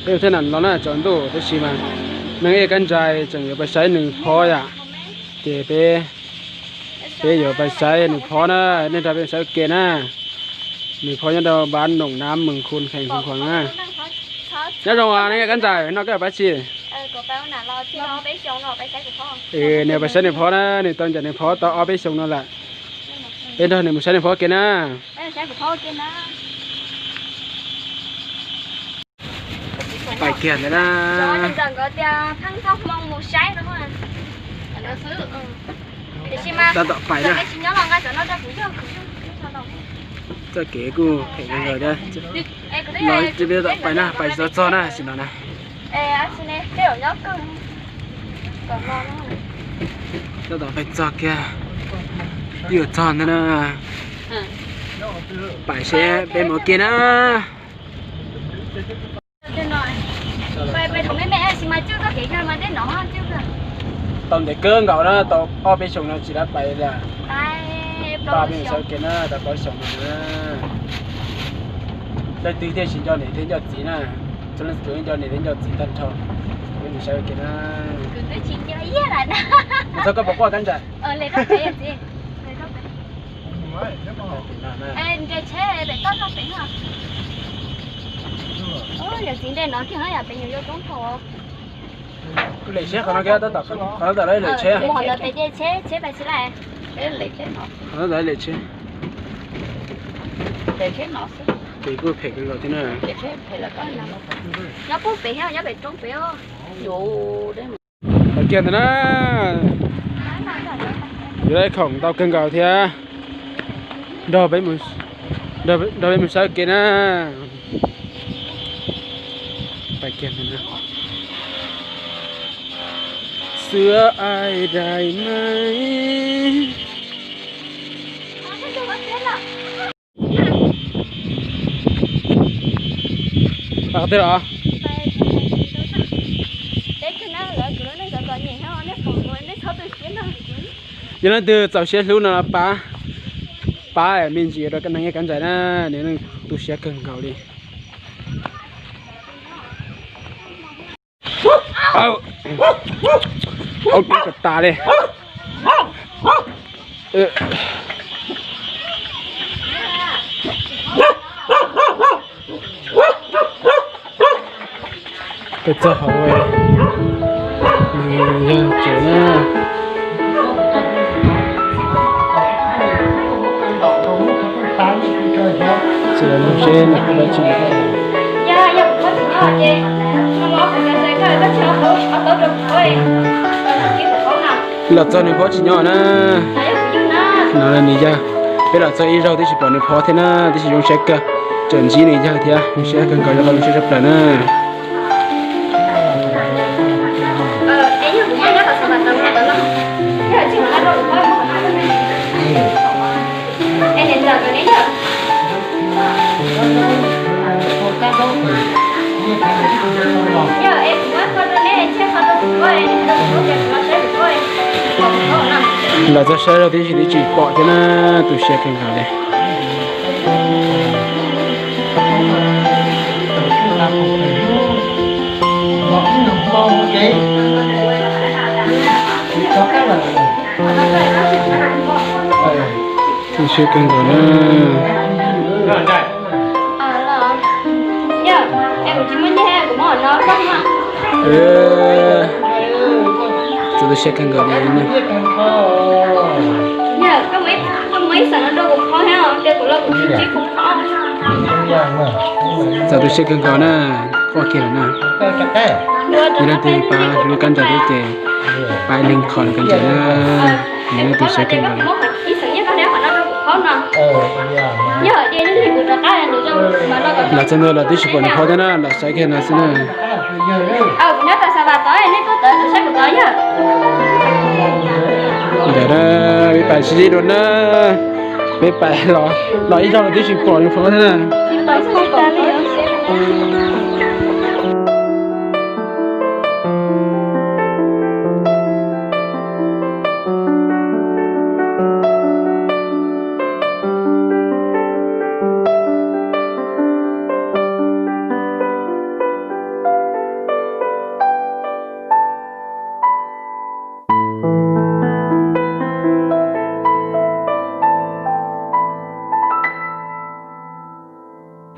Peb thiaj nam los na tsaus ntuj tab sis mas neeg ej kab ntsais tseem yuav pais saib nws phob yom. Ces peb, peb yuav pais saib nws phob na, nej nrog peb saib ua ke na. Nws phob nyob rau npab Noom Nab Mees Khu Khees Khu Khuav na. Nyob zoo neeg ej kab ntsais, no koj yuav pais tsi? Nws pais saib nws phob na, nws tau ncaim nws phob tau ob peb xyoos no lawm. Peb nrog nws mus saib nws phob ua ke na. Pais kiag ntawd na. Tab tom pais na. Txoj kev kuj phem kawg nkaus thiab. Los peb tab tom pais na, pais tsis tau txog na, sim no na. Tab tom pais txog kiag, twb yuav txog ntag na. Pais seb peb mus ua ke na. Tau ntev kawg nkaus na, tau ob peb xyoos no tsis dab pais li. Pab peb mus saib ua ke na, tau plaub xyoos no na. Leej twg thiaj tsis nco niam thiab nco txiv na, txhua leej txhua tus nco niam thiab nco txiv tag nrho. Peb mus saib ua ke na. Txog koj puas quaj kab ntsais? Kuv lem tsheb qhov no kiag, tab tom qhov no tom lawv lem tsheb. Qhov no tom lawv lem tsheb. Ces kuj phem kawg nkaus thiab na. Los kiag ntawd na. Yuav dab khoom ntau kawg nkaus thiab. Nrog peb mus, nrog peb mus saib ua ke na. Pais kiag ntawd na. Sửa ai dai mai. Pais qhov twg los? Yog leej twg txaus siab hlub no pab, pab me ntsis rau koj neeg ej kab ntsais na, nws tu siab kawg nkaus li. Au, au, kub tas li. Peb txog hauv, nws yog tsev na. Tsis los mloog seb nws phob dab tsi. Los txog nws phob tsis nyob na. No nws yawg, peb los txog ib zaug twb tsis pom nws phob thiab na, twb tsis zoo siab kawg, tseem ntsib nws yawg thiab, zoo siab kawg nkaus yog qhov zoo siab tshaj plaws na. Los txog saib zog tib si twb tsis pom thiab na, tu siab kawg nkaus li. Tu siab kawg nkaus na. Txaus tu siab kawg nkaus li. Txaus tu siab kawg nkaus na, quaj kiag lawm na. Yog leej twg pab hlub kab ntsais thiab ces pab ib leeg qhov kab ntsais na. Nws tu siab kawg nkaus li. Los txog ntua los twb tsis pom nws phob thiab na, los saib kiag no xwb na. Ntawm na, peb pais sib sib dua na, peb pais los, los ib zaug los twb tsis pom nws phob thiab na.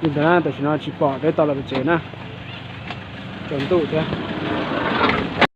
Li ntawd na, tam sim no tsis pom peb tau los pem tsev na, tsaus ntuj thiab.